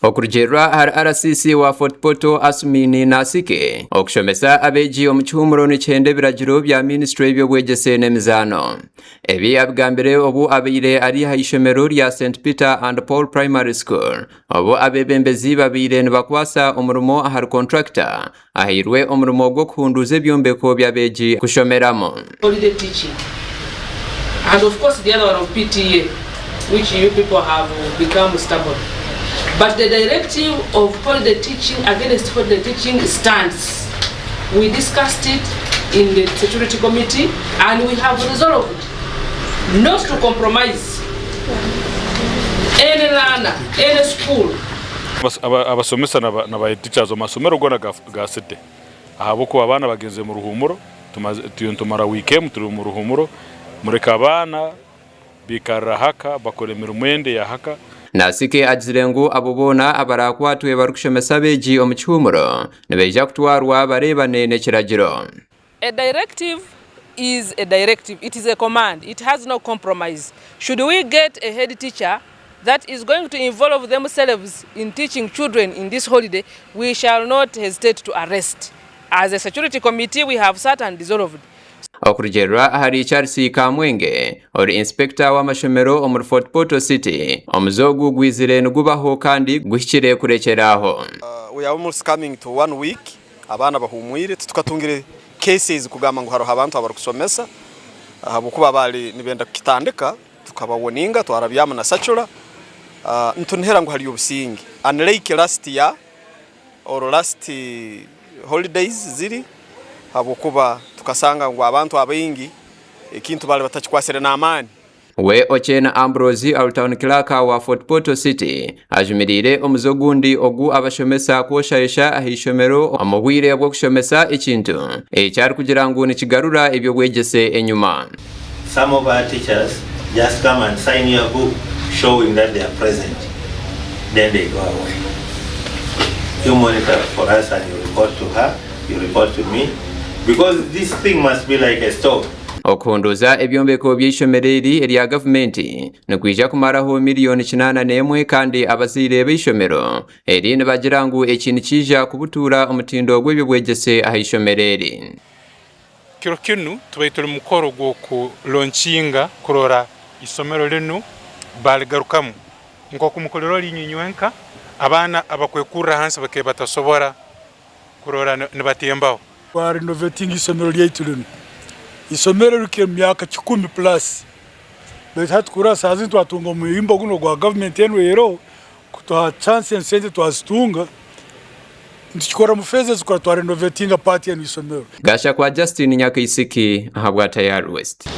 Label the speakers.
Speaker 1: Okurugiirira ahari RCC wa Fort Portal Asumini Nasike, okushomesa abeegi omu kihuumuro nikihenda ebiragiro bya minisitule y'eby'obwegyese n'emizaano. Ebi abigambire obu abaire ari aha ishomero rya St Peter and Paul Primary School obu abeebembezi babaire nibakwasa omurimo ahari kontrakita ahairwe omurimo gw'okuhunduuza ebyombeko by'abeegi kushomeramu.
Speaker 2: Holiday teaching and of course the other one of PTA which you people have become stubborn but the directive of holiday teaching against holiday teaching stands we discussed it in the security committee and we have resolved not to compromise any learner any school.
Speaker 3: Abashomesa na ba head teachers omu masomero goona ga city ahabw'okuba abaana bagyenzire omu ruhumuro, turiyo nitumara wiiki emwe turi omu ruhumuro, mureke abaana baikarire ahaka bakore emirimo endi ey'ahaka.
Speaker 1: Nasike agizire ngu abo boona abaraakwatwe barikushomesa abeegi omu kihuumuro nibaija kutwarwa bareebane n'ekiragiro.
Speaker 2: A directive is a directive, it is a command, it has no compromise. Should we get a head teacher that is going to involve themselves in teaching children in this holiday, we shall not hesitate to arrest. As a security committee we have sat and dissolved.
Speaker 1: Okurugiirira ahari Charles Kamwenge, ori inspector w'amashomero omuri Fort Portal City, omuze ogu gwizire nigubaho kandi guhikire kurekyera aho.
Speaker 4: We are almost coming to one week Abaana bahumwire, titukatungire cases kugamba ngu hariho abantu abarikushomesa ahabw'okuba baali nibenda kukitandika tukabawoninga twarabyamu na circular. Nitunihira ngu hariyo obusinge unlike last year or last holidays ziri ahabw'okuba tukasanga ngu abantu abaingi ekintu baali batakikwatsire n'amaani.
Speaker 1: We Okyena Ambrose ari Town Clerk wa Fort Portal City ajumiriire omuze ogundi ogu abashomesa kwoshayosha aha ishomero omu bwire bw'okushomesa ekintu eki arikugira ngu nikigarura eby'obwegyese enyima.
Speaker 5: Some of our teachers just come and sign your book showing that they are present then they go away. You monitor for us and you report to her, you report to me because this thing must be like a stove.
Speaker 1: Okuhunduuza ebyombeko by'eishomero eri erya gavumenti nikwija kumaraho miriyoni 81 kandi abazaire b'eishomero eri nibagira ngu eki nikiija kubutuura omutindo gw'eby'obwegyese aha ishomero eri.
Speaker 6: Kiro kinu tubaire turi mukoro gw'oku launchinga kurora isomero linu baligarukamu nkoku mukulirora inywe inywenka abaana abakwekurra hansi bakaba batasobora kurora nibatembaho.
Speaker 7: Twa renovatinga eisomero ryaitu rinu. Eisomero rikire omu myaka kikumi plus baitu hati kurora saaha zinu twatunga omuhimbo gunu ogwa government enu eroho kutuha chance esente twazitunga nitukikora omu phases kurora twa renovatinga part enu eisomero.
Speaker 1: Gashakwa Justine Nyakaisiki ahabwa Tayari West.